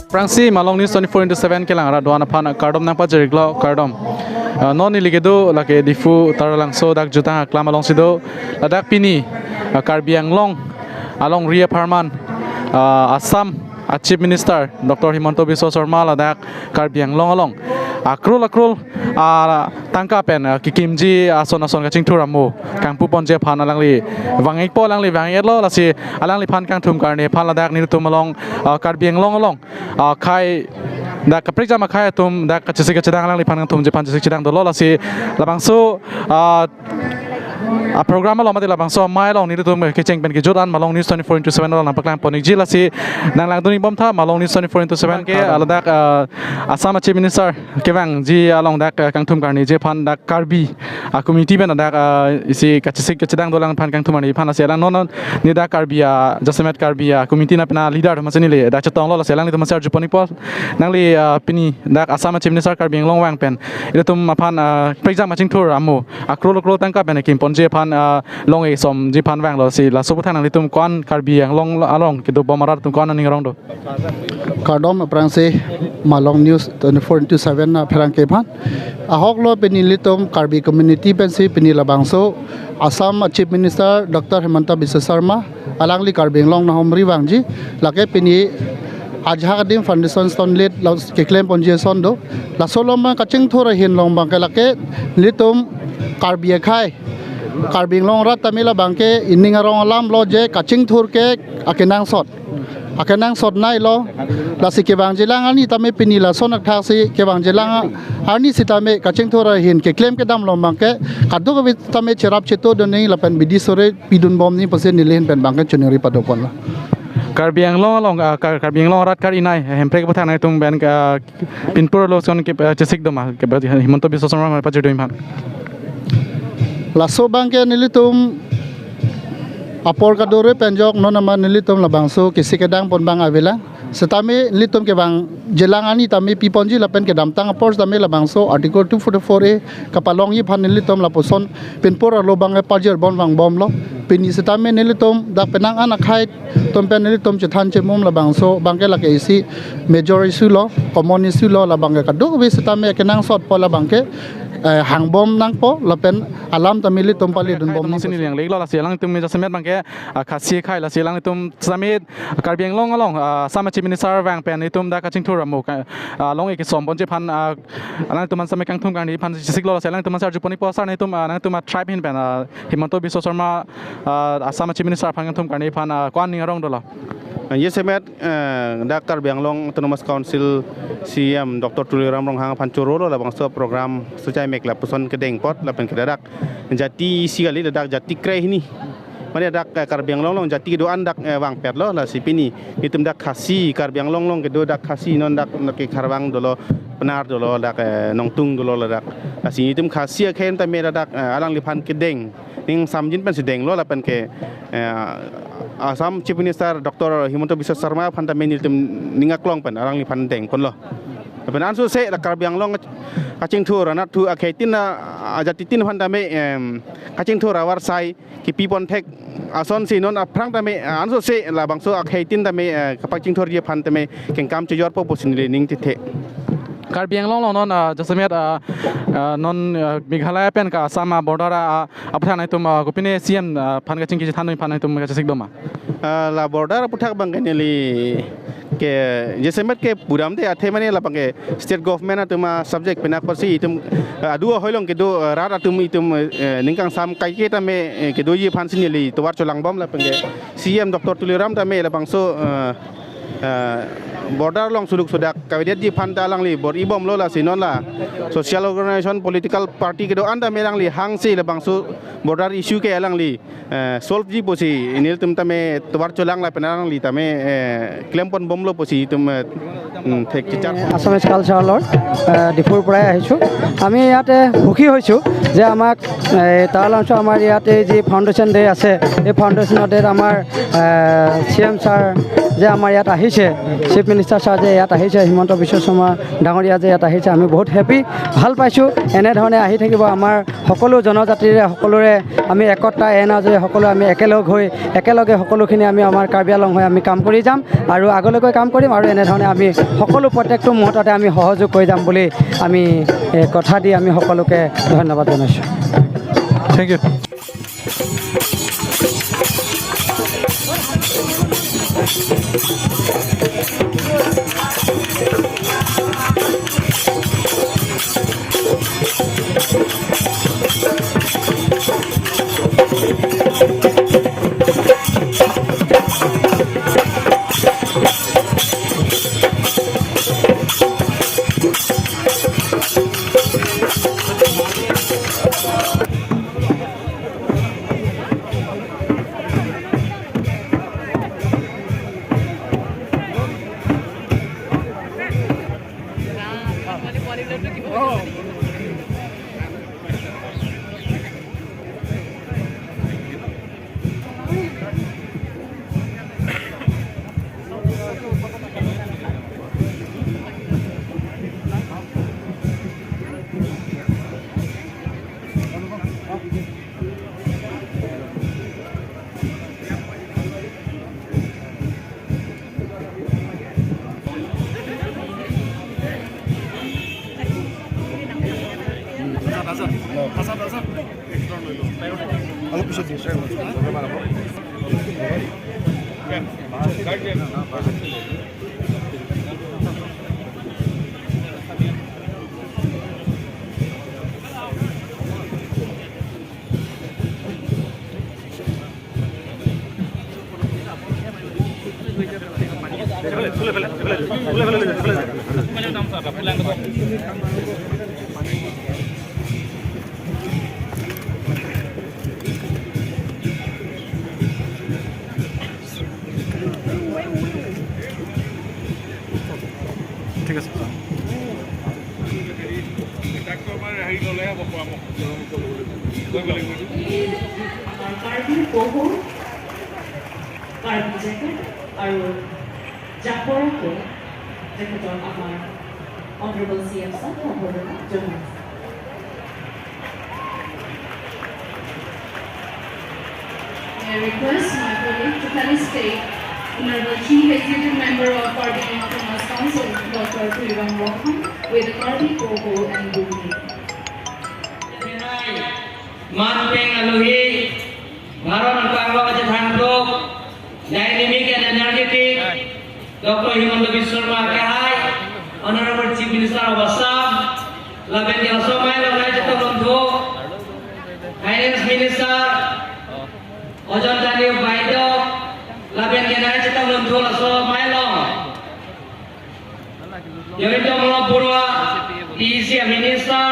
Prangsi Malong News 24/7 ke lang ara doana phan kardom nang pa jeriglo kardom non ni ligedo lake Diphu Taralangso dak jutang aklam along sido ladak pini Karbi Anglong along Ria Parman Assam Chief Minister Dr. Himanta Biswa Sarma ladak Karbi Anglong along akrul akrul tangka pen kikimji ason ason ka chingthur amu kangpu ponje phan alang li wangik po alang li wangik lo lasi alang li phan kang thum karne phan ladak ni tum along Karbi Anglong along khai dak kaprik jama khai tum dak kachisi kachidang alang li phan kang thum je phan jisik chidang dolo lasi labangsu a program along mati labang so mai long ni tum ke cheng pen ke jodan Malong News 24/7 along napaklang ponik ji lasi nang lang duning bom tha Malong News 24/7 ke aladak Assam Chief Minister kewang ji along dak kangthum karni je phan dak Karbi community ben dak isi kachisik kachidang dolang phan kangthum karni phan lasi alang non ni dak Karbi jasemet Karbi community na pna leader masini le dak chatong lo lasi alang ni tum sar juponik po nang li pini dak Assam Chief Minister Karbi Anglong wang pen tum phan prejam maching thur amu akrol akrol tangka pen kim ponje phan long e som ji phan wang lo si la sobu thang litum kon Karbi Anglong along ki do bomarar tum kon ning rong do kardom prangse Malong News 24/7 na phrang ke phan ahok lo pini litum Karbi community pen si pini labangso Assam Chief Minister Dr. Himanta Biswa Sarma alang li Karbi Anglong na homri wangji lake pini ajha kadim foundation stone lit la ke claim ponje son do la soloma kaching thora hin long bang ke lake litum Karbi khai Karbi Anglong rat tamila bangke ining arong alam lo je kaching thur ke akenang sot nai lo la si ke bang jelang ani tame pini la sonak tha si ke bang jelang ani si tame kaching thur hin ke claim ke dam lo bangke kadu ke tame cherap cheto doni la pen bidi sore pidun bom ni pose nilen pen bangke chuneri padopon la Karbi Anglong along Karbi Anglong rat kar inai hemprek patha nai tum ben pinpur lo son ke chesik doma ke Himanta Biswa Sarma pa jedoim han laso bangke nilitum apor kadore penjok nonama nilitum labangso kisi kedang pon bang avela setame nilitum ke bang jelangani tame piponji lapen ke damtang apor tame labangso article 244A kapalong yi phan nilitum laposon pinpor lo bang pajer bon bang bom lo pini setame nilitum dak penang anak khai tom pen nilitum chethan chemum labangso bangke lake isi major issue lo common issue lo labangke kaduk we setame kenang sot po labangke hang bom nang po lapen alam tamili tum pali dun bom ni sini lang lo la silang tum jasemet bangke khasi khai la silang tum samit Karbi Anglong along Assam Chief Minister wang pen tum da kaching thur amu long ek som bonje phan alang tum same kang thum karni phan sik lo la silang tum sar juponi po sar ni tum nang tum tribe hin pen Himanta Biswa Sarma Assam Chief Minister phan thum karni phan kwan ning rong dola Yesemet dak Karbi Anglong Autonomous Council CM Dr. Tuliram Ronghang Pancoro la bangsa program sucai mek la puson kedeng pot la pen kedadak jati sigali dadak jati kreh ini mane dak Karbi Anglong long jati kedoan dak wang pet lo la sipini itum dak khasi Karbi Anglong long kedo dak khasi non dak ke kharbang dolo penar dolo dak nongtung dolo la dak la si itum khasi khen ta me dak alang lipan kedeng ning samjin pen sedeng lo la pen ke Assam Chief Minister Dr. Himanta Biswa Sarma phan ta menil tum ningaklong pen alang lipan deng pon lo pen ansu se la Karbi Anglong kaching thur na thu akhaitin na jatitin phan ta me kaching thur awar sai ki pipon thek ason si non aphrang ta me ansu se la bangso akhaitin ta me kapaching thur ye phan ta me kengkam chejor po posin le ning ti the Karbi Anglong long non jasemet non Meghalaya pen ka Assam border apha nai tum gopine CM phan ka chingki thanoi phan nai tum ka chesik doma la border puthak bang ke neli ke jasemet ke puram de athe mane la bang ke state government atuma subject penak pasi itum adua hoilong ke do rat atum itum ningkang sam kai ke ta me ke do ye phan sin neli towar cholang bom la bang ke CM Dr. Tuliram ta me la bang so border long suluk sudak kawidet di phanta lang li bor ibom lo la sinon la social organization political party ke do anda merang li hang si la bangsu border issue ke alang li solve ji posi inil tum tame towar cholang la penarang li tame claim pon bom lo posi tum thek chichar Assamese কালচাৰৰ ডিফুৰ পৰাই আহিছোঁ। আমি ইয়াতে সুখী হৈছোঁ যে আমাক তাৰালাংছ আমাৰ ইয়াতে যি ফাউণ্ডেশ্যন ডে আছে, এই ফাউণ্ডেশ্যন ডেত আমাৰ চি এম ছাৰ যে আমাৰ ইয়াত আহিছে, চিফ মিনিষ্টাৰ। মিনিষ্টাৰ ছাৰ যে ইয়াত আহিছে, হিমন্ত বিশ্ব শৰ্মা ডাঙৰীয়া যে ইয়াত আহিছে, আমি বহুত হেপী, ভাল পাইছোঁ। এনেধৰণে আহি থাকিব। আমাৰ সকলো জনজাতিৰে সকলোৰে আমি একতা এনাজৰি সকলো আমি একেলগ হৈ একেলগে সকলোখিনি আমি আমাৰ কাৰ্বি আংলং হৈ আমি কাম কৰি যাম আৰু আগলৈকে কাম কৰিম আৰু এনেধৰণে আমি সকলো প্ৰত্যেকটো মুহূৰ্ততে আমি সহযোগ কৰি যাম বুলি আমি কথা দি আমি সকলোকে ধন্যবাদ জনাইছোঁ। Thank you. ঠিক আছে। কাৰ্বি পহু, কাৰ্বি জেকেট আৰু জাপৰকে তেখেতক আমাৰ অনাৰেবল চি এম ছাৰ সম্বৰ্ধনা জনাইছে। I request my colleague to felicitate Honorable Chief Executive Member of Karbi Autonomous Council, Dr. Tuliram Ronghang, with the Karbi Poho and Bhumi. Manpeng Aluhi, Bharat Thangtok, dynamic and energetic, Dr. Himanta Biswa Sarma Kahai, Honorable Chief Minister of Assam, Laben Asomai Longai Chatabandhu, Finance Minister, Ajanta Neog Baido, Laben Genai Chatabandhu Asomai Long, Jayanta Malla Barua, DEC Minister,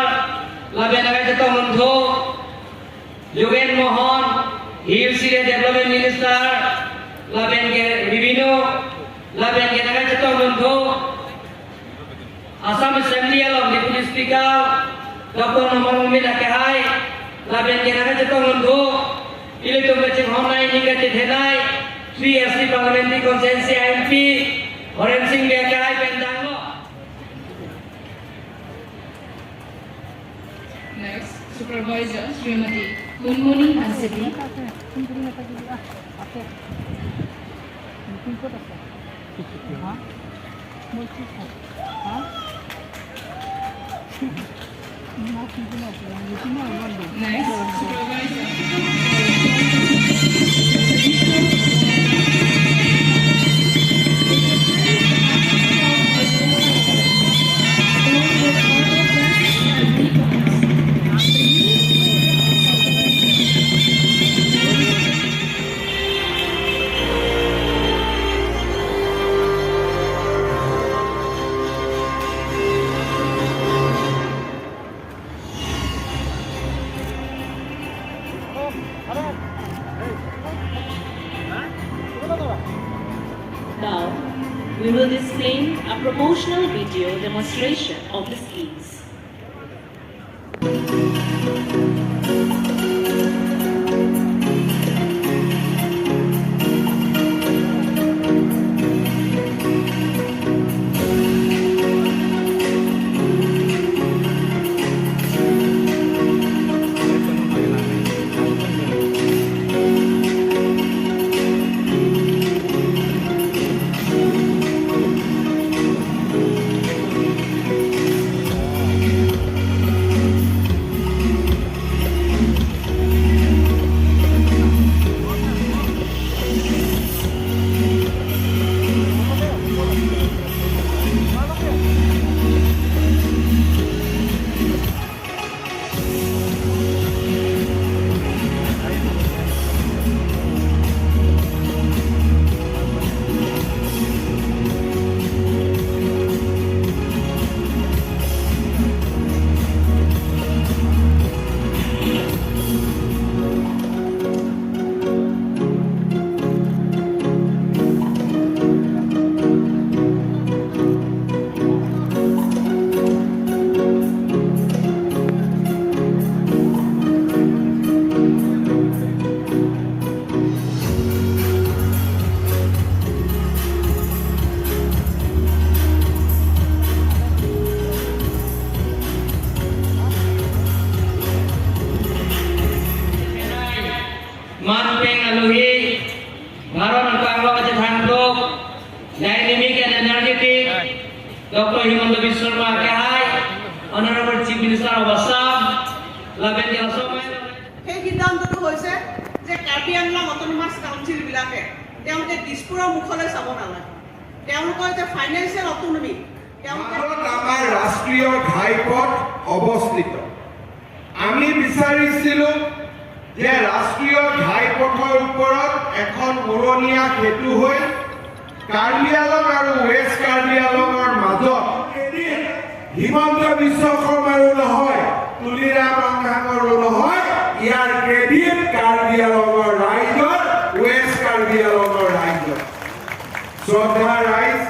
Laben Nagai Chatabandhu, Jogen Mohan, Hill Area Development Minister, Laben Revenue, Laben Genagai Chatabandhu, Assam Assembly along Deputy Speaker, Dr. Nomang Mumit Akehai, Laben Genagai Chatabandhu, Ilitum Kaching Honai Ninga Thenai, 3 SC Parliamentary Constituency MP, Horen Singh Bekahai Pendango. Next, Supervisor Srimati Munmuni Hansiti. Next, Supervisor Now, we will display a promotional video demonstration of the schemes. Dr. Himanta Biswa Sarma kehai Honorable Chief Minister of Assam laben ke somai সেই সিদ্ধান্তটো হৈছে যে Karbi Anglong autonomous কাউন্সিলবিলাকে তেওঁলোকে দিছপুৰৰ মুখলৈ চাব নালাগে। তেওঁলোকৰ যে ফাইনেন্সিয়েল অট'নমি, তেওঁলোকে আমাৰ ৰাষ্ট্ৰীয় ঘাইপথ অৱস্থিত। আমি বিচাৰিছিলোঁ যে ৰাষ্ট্ৰীয় ঘাইপথৰ ওপৰত এখন উৰণীয়া সেতু হৈ কাৰ্বি আংলং আৰু ৱেষ্ট কাৰ্বি আংলঙৰ মাজত হিমন্ত বিশ্ব শৰ্মাৰো নহয়, তুলিৰাম ৰংহাঙৰো নহয়, ইয়াৰ ক্ৰেডিট কাৰ্বি আংলঙৰ ৰাইজৰ, ৱেষ্ট কাৰ্বি আংলঙৰ ৰাইজৰ। শ্ৰদ্ধা ৰাইজ,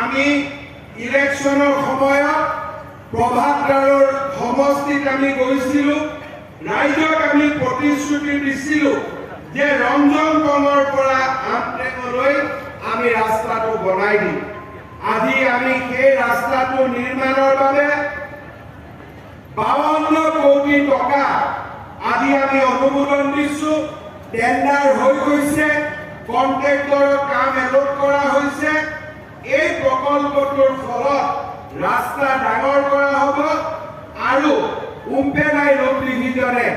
আমি ইলেকশ্যনৰ সময়ত প্ৰভাতদাৰৰ সমষ্টিত আমি গৈছিলোঁ। ৰাইজক আমি প্ৰতিশ্ৰুতি দিছিলোঁ যে ৰঞ্জন কঙৰ পৰা আমটেঙলৈ আমি ৰাস্তাটো বনাই দিম। আজি আমি সেই ৰাস্তাটো নিৰ্মাণৰ বাবে 52 কোটি টকা আজি আমি অনুমোদন দিছোঁ। টেণ্ডাৰ হৈ গৈছে, কণ্ট্ৰেক্টৰৰ কাম এলট কৰা হৈছে। এই প্ৰকল্পটোৰ ফলত ৰাস্তা ডাঙৰ কৰা হ'ব আৰু উম্পেনাই ৰোড ডিভিজনে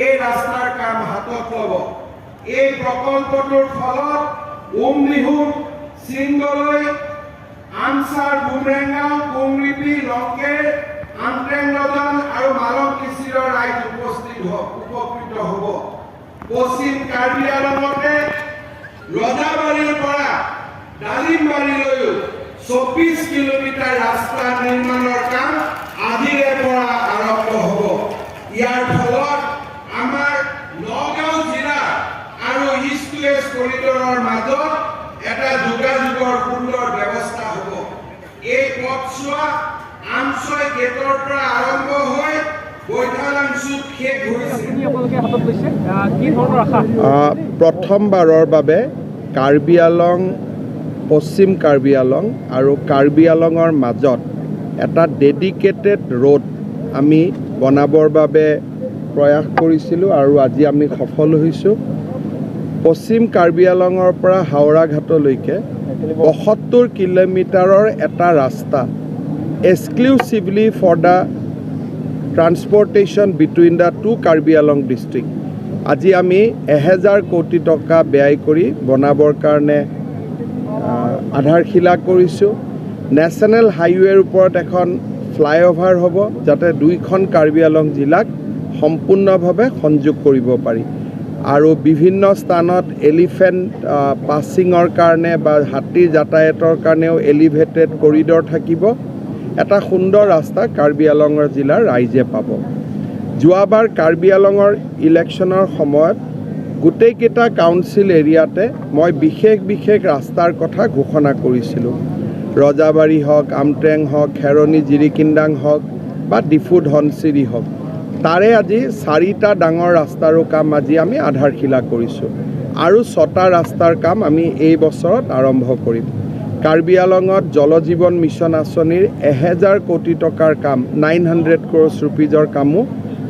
এই ৰাস্তাৰ কাম হাতত ল'ব। এই প্ৰকল্পটোৰ ফলত উমলিহুম, চিংগলৈ, আমচাৰ, বুমৰেংগাঁও, কুংৰিপি, লংকেৰ, আমট্ৰেং ৰজন আৰু মালং কিচিৰৰ ৰাইজ উপস্থিত উপকৃত হ'ব। পশ্চিম কাৰ্বি আলঙতে ৰজাবাৰীৰ পৰা ডালিমবাৰীলৈও 24 কিলোমিটাৰ ৰাস্তা নিৰ্মাণৰ কাম আজিৰে পৰা আৰম্ভ হ'ব। ইয়াৰ ফলত আমাৰ নগাঁও জিলা আৰু ইষ্ট ৱেষ্ট কৰিডৰৰ মাজত এটা যোগাযোগৰ সুন্দৰ ব্যৱস্থা হ'ব। এই পথছোৱা আমচৈ গেটৰ পৰা আৰম্ভ হৈ বৈঠালাংছুত শেষ হৈছে। প্ৰথমবাৰৰ বাবে কাৰ্বি আলং, পশ্চিম কাৰ্বি আলং আৰু কাৰ্বি আলঙৰ মাজত এটা ডেডিকেটেড ৰোড আমি বনাবৰ বাবে প্ৰয়াস কৰিছিলোঁ আৰু আজি আমি সফল হৈছোঁ। পশ্চিম কাৰ্বি আলঙৰ পৰা হাওৰাঘাটলৈকে 72 কিলোমিটাৰৰ এটা ৰাস্তা exclusively for the transportation between the two Karbi Anglong district আজি আমি 1000 কোটি টকা ব্যয় কৰি বনাবৰ কাৰণে আধাৰশিলা কৰিছোঁ। নেশ্যনেল হাইৱেৰ ওপৰত এখন ফ্লাইঅভাৰ হ'ব, যাতে দুইখন কাৰ্বি আলং জিলাক সম্পূৰ্ণভাৱে সংযোগ কৰিব পাৰি আৰু বিভিন্ন স্থানত এলিফেণ্ট পাছিঙৰ কাৰণে বা হাতীৰ যাতায়াতৰ কাৰণেও এলিভেটেড কৰিডৰ থাকিব। এটা সুন্দৰ ৰাস্তা কাৰ্বি আলঙৰ জিলাৰ ৰাইজে পাব। যোৱাবাৰ কাৰ্বি আলঙৰ ইলেকশ্যনৰ সময়ত গোটেইকেইটা কাউন্সিল এৰিয়াতে মই বিশেষ বিশেষ ৰাস্তাৰ কথা ঘোষণা কৰিছিলোঁ। ৰজাবাৰী হওক, আমট্ৰেং হওক, খেৰণি জিৰিকিন্দাং হওক বা ডিফু ধনশিৰি হওক, তাৰে আজি চাৰিটা ডাঙৰ ৰাস্তাৰো কাম আজি আমি আধাৰশিলা কৰিছোঁ আৰু ছটা ৰাস্তাৰ কাম আমি এই বছৰত আৰম্ভ কৰিম। কাৰ্বি আলঙত জল জীৱন মিছন আঁচনিৰ 1000 কোটি টকাৰ কাম, 900 ক্ৰ'ৰ্ছ ৰুপিজৰ কামো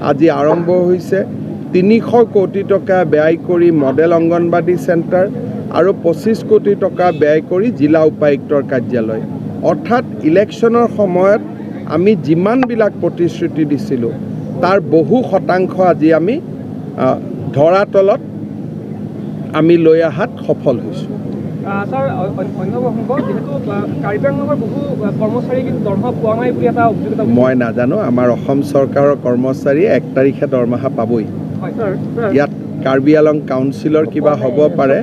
আজি আৰম্ভ হৈছে। 300 কোটি টকা ব্যয় কৰি মডেল অংগনবাদী চেণ্টাৰ আৰু 25 কোটি টকা ব্যয় কৰি জিলা উপায়ুক্তৰ কাৰ্যালয়। অৰ্থাৎ ইলেকশ্যনৰ সময়ত আমি যিমানবিলাক প্ৰতিশ্ৰুতি দিছিলোঁ, তাৰ বহু শতাংশ আজি আমি ধৰাতলত আমি লৈ অহাত সফল হৈছোঁ। ছাৰ, অন্য প্ৰসংগ, যিহেতু কাৰ্বি আংলঙৰ বহু কৰ্মচাৰী কিন্তু দৰমহা পোৱা নাই বুলি এটা অভিযোগ এটা মই নাজানো। আমাৰ অসম চৰকাৰৰ কৰ্মচাৰীয়ে 1 তাৰিখে দৰমহা পাবই। হয় ছাৰ, ছাৰ। ইয়াত কাৰ্বি আলং কাউন্সিলৰ কিবা হ'ব পাৰে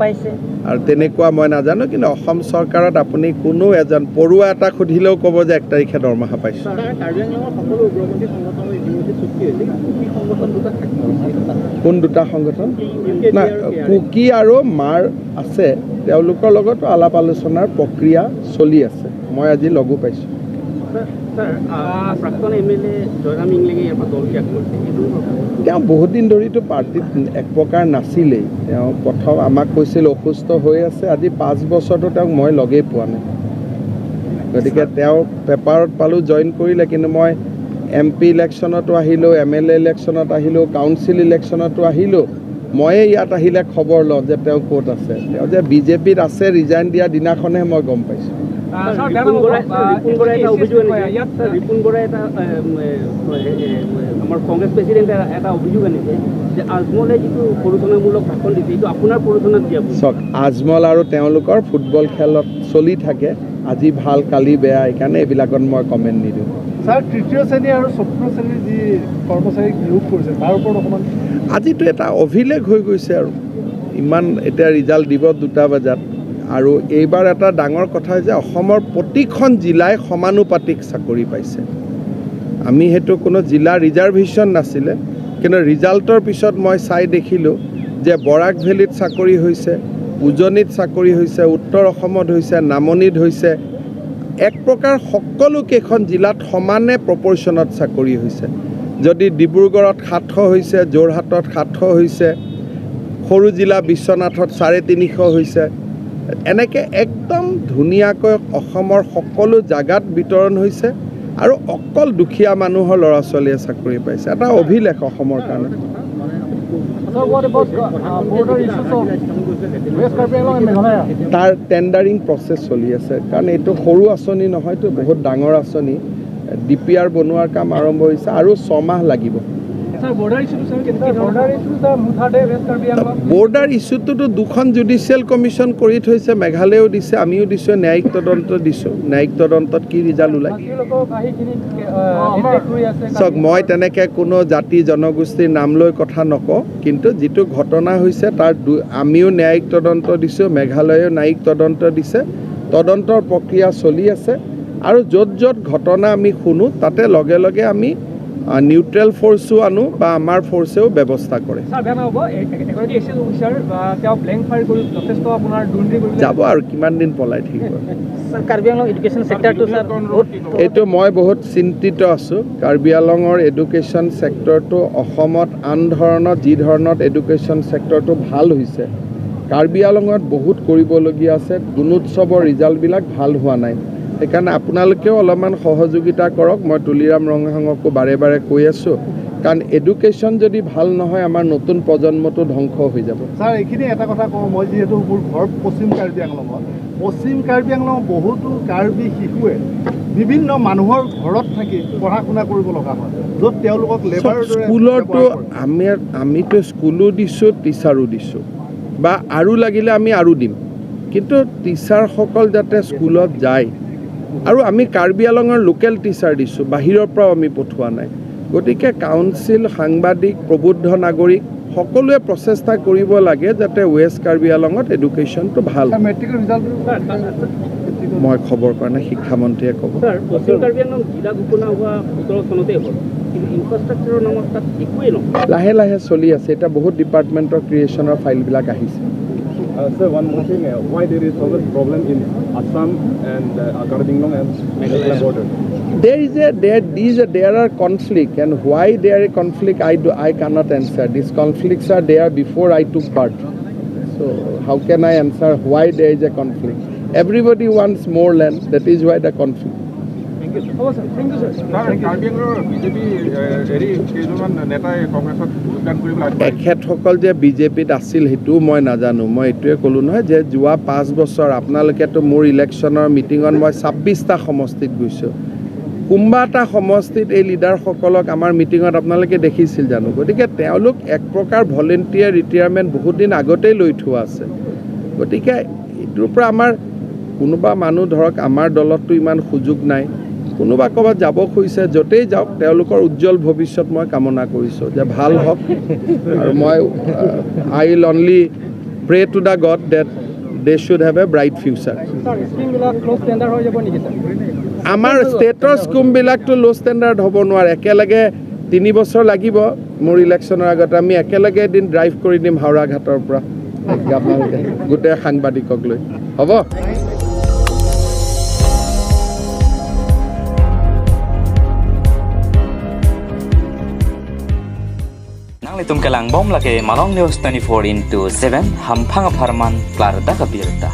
আৰু তেনেকুৱা মই নাজানো, কিন্তু অসম চৰকাৰত আপুনি কোনো এজন পৰুৱা এটা সুধিলেও ক'ব যে 1 তাৰিখে দৰমহা পাইছোঁ। কাৰ্বি আংলঙৰ সকলো উগ্ৰপন্থী সংগঠনৰ ইতিমধ্যে চুক্তি হৈছে, কিন্তু কুকি সংগঠন দুটা থাকি গৈছে। কোন দুটা সংগঠন? নাই, কুকি আৰু মাৰ আছে। তেওঁলোকৰ লগতো আলাপ আলোচনাৰ প্ৰক্ৰিয়া চলি আছে। মই আজি লগো পাইছোঁ। ছাৰ, প্ৰাক্তন এম এল এ জয়ৰাম ইংলেঙে ইয়াৰ পৰা দল ত্যাগ কৰিছে, এইটো তেওঁ বহুত দিন ধৰিতো পাৰ্টিত এক প্ৰকাৰ নাছিলেই। তেওঁ প্ৰথম আমাক কৈছিল অসুস্থ হৈ আছে। আজি 5 বছৰতো তেওঁক মই লগেই পোৱা নাই। গতিকে তেওঁ পেপাৰত পালোঁ জইন কৰিলে, কিন্তু মই এম পি ইলেকশ্যনতো আহিলোঁ, এম এল এ ইলেকশ্যনত আহিলোঁ, কাউন্সিল ইলেকশ্যনতো আহিলোঁ। ময়ে ইয়াত আহিলে খবৰ লওঁ যে তেওঁ ক'ত আছে। তেওঁ যে বিজেপিত আছে, ৰিজাইন দিয়া দিনাখনহে মই গম পাইছোঁ। ৰিপুণ বৰাই এটা আমাৰ কংগ্ৰেছ প্ৰেচিডেণ্টে এটা অভিযোগ আনিছে যে আজমলে যিটো প্ৰৰোচনামূলক ভাষণ দিছে এইটো আপোনাৰ প্ৰৰোচনাত দিয়া। চাওক, আজমল আৰু তেওঁলোকৰ ফুটবল খেলত চলি থাকে, আজি ভাল কালি বেয়া, সেইকাৰণে এইবিলাকত মই কমেণ্ট নিদিওঁ। ছাৰ, তৃতীয় শ্ৰেণী আৰু চতুৰ্থ শ্ৰেণীৰ যি কৰ্মচাৰীক নিয়োগ কৰিছে তাৰ ওপৰত অকণমান। আজিতো এটা অভিলেখ হৈ গৈছে আৰু ইমান এতিয়া ৰিজাল্ট দিব 2টা বজাত। আৰু এইবাৰ এটা ডাঙৰ কথা যে অসমৰ প্ৰতিখন জিলাই সমানুপাতিক চাকৰি পাইছে। আমি সেইটো কোনো জিলা ৰিজাৰ্ভেশ্যন নাছিলে, কিন্তু ৰিজাল্টৰ পিছত মই চাই দেখিলোঁ যে বৰাক ভেলীত চাকৰি হৈছে, উজনিত চাকৰি হৈছে, উত্তৰ অসমত হৈছে, নামনিত হৈছে, এক প্ৰকাৰ সকলো কেইখন জিলাত সমানে প্ৰপৰ্শ্যনত চাকৰি হৈছে। যদি ডিব্ৰুগড়ত 700 হৈছে, যোৰহাটত 700 হৈছে, সৰু জিলা বিশ্বনাথত 350 হৈছে, এনেকৈ একদম ধুনীয়াকৈ অসমৰ সকলো জাগাত বিতৰণ হৈছে আৰু অকল দুখীয়া মানুহৰ ল'ৰা ছোৱালীয়ে চাকৰি পাইছে। এটা অভিলেখ অসমৰ কাৰণে। তাৰ টেণ্ডাৰিং প্ৰচেছ চলি আছে, কাৰণ এইটো সৰু আঁচনি নহয়তো, বহুত ডাঙৰ আঁচনি। DPR বনোৱাৰ কাম আৰম্ভ হৈছে আৰু 6 মাহ লাগিব। বৰ্ডাৰ ইছ্যুটোতো 2খন জুডিচিয়েল কমিশ্যন কৰি থৈছে, মেঘালয়েও দিছে, আমিও দিছোঁ, ন্যায়িক তদন্ত দিছোঁ। ন্যায়িক তদন্তত কি ৰিজাল্ট ওলায় চাওক। মই তেনেকৈ কোনো জাতি জনগোষ্ঠীৰ নাম লৈ কথা নকওঁ, কিন্তু যিটো ঘটনা হৈছে তাৰ আমিও ন্যায়িক তদন্ত দিছোঁ, মেঘালয়েও ন্যায়িক তদন্ত দিছে, তদন্তৰ প্ৰক্ৰিয়া চলি আছে। আৰু য'ত য'ত ঘটনা আমি শুনো তাতে লগে লগে আমি নিউট্ৰেল ফ'ৰ্চো আনো বা আমাৰ ফ'ৰ্চেও ব্যৱস্থা কৰে। যাব আৰু কিমান দিন পলাই থাকিব। এইটো মই বহুত চিন্তিত আছোঁ। কাৰ্বি আংলঙৰ এডুকেশ্যন ছেক্টৰটো অসমত আন ধৰণত যি ধৰণত এডুকেশ্যন ছেক্টৰটো ভাল হৈছে, কাৰ্বি আংলঙত বহুত কৰিবলগীয়া আছে। গুণোৎসৱৰ ৰিজাল্টবিলাক ভাল হোৱা নাই, সেইকাৰণে আপোনালোকেও অলপমান সহযোগিতা কৰক। মই তুলিৰাম ৰংহাঙকো বাৰে বাৰে কৈ আছোঁ, কাৰণ এডুকেশ্যন যদি ভাল নহয় আমাৰ নতুন প্ৰজন্মটো ধ্বংস হৈ যাব। ছাৰ, এইখিনি এটা কথা কওঁ, মই যিহেতু মোৰ ঘৰ পশ্চিম কাৰ্বি আংলঙত, পশ্চিম কাৰ্বি আংলঙত বহুতো কাৰ্বি শিশুৱে বিভিন্ন মানুহৰ ঘৰত থাকি পঢ়া শুনা কৰিব লগা হয়, য'ত তেওঁলোকক লেবাৰৰ দৰে স্কুলতো আমিতো স্কুলো দিছোঁ, টিচাৰো দিছোঁ, বা আৰু লাগিলে আমি আৰু দিম, কিন্তু টিচাৰসকল যাতে স্কুলত যায়। আৰু আমি কাৰ্বি আংলঙৰ লোকেল টিচাৰ দিছোঁ, বাহিৰৰ পৰাও আমি পঠোৱা নাই। গতিকে কাউন্সিল, সাংবাদিক, প্ৰবুদ্ধ নাগৰিক সকলোৱে প্ৰচেষ্টা কৰিব লাগে যাতে ৱেষ্ট কাৰ্বি আংলঙত এডুকেশ্যনটো ভাল। মই খবৰ কৰা নাই, শিক্ষামন্ত্ৰীয়ে ক'ব। লাহে লাহে চলি আছে, এতিয়া বহুত ডিপাৰ্টমেণ্টৰ ক্ৰিয়েশ্যনৰ ফাইলবিলাক আহিছে। Sir, one more thing. Why there is always problem in Assam and Karbi Anglong and Meghalaya border? There are conflict, and why there is conflict, I cannot answer. These conflicts are there before I took birth. So how can I answer why there is a conflict? Everybody wants more land. That is why the conflict. Thank you, sir. Thank you, sir. তেখেতসকল যে বিজেপিত আছিল সেইটোও মই নাজানো। মই এইটোৱে ক'লোঁ নহয় যে যোৱা 5 বছৰ আপোনালোকেতো মোৰ ইলেকশ্যনৰ মিটিঙত মই 26টা সমষ্টিত গৈছোঁ, কোনোবা এটা সমষ্টিত এই লিডাৰসকলক আমাৰ মিটিঙত আপোনালোকে দেখিছিল জানো? গতিকে তেওঁলোক এক প্ৰকাৰ ভলেণ্টিয়াৰ ৰিটায়াৰমেণ্ট বহুত দিন আগতেই লৈ থোৱা আছে। গতিকে এইটোৰ পৰা আমাৰ কোনোবা মানুহ ধৰক আমাৰ দলততো ইমান সুযোগ নাই, কোনোবা ক'ৰবাত যাব খুজিছে, য'তেই যাওক তেওঁলোকৰ উজ্জ্বল ভৱিষ্যত মই কামনা কৰিছোঁ যে ভাল হওক। আৰু মই I will only pray to the God that they should have a bright future. আমাৰ ষ্টেটৰ স্কিমবিলাকতো ল' ষ্টেণ্ডাৰ্ড হ'ব নোৱাৰে, একেলগে 3 বছৰ লাগিব। মোৰ ইলেকশ্যনৰ আগতে আমি একেলগে এদিন ড্ৰাইভ কৰি দিম হাওৰাঘাটৰ পৰা আপোনালোকে গোটেই সাংবাদিকক লৈ, হ'ব? Nang litum kalang bom lake Malong News 24/7 hampang pharman klar da kabirta.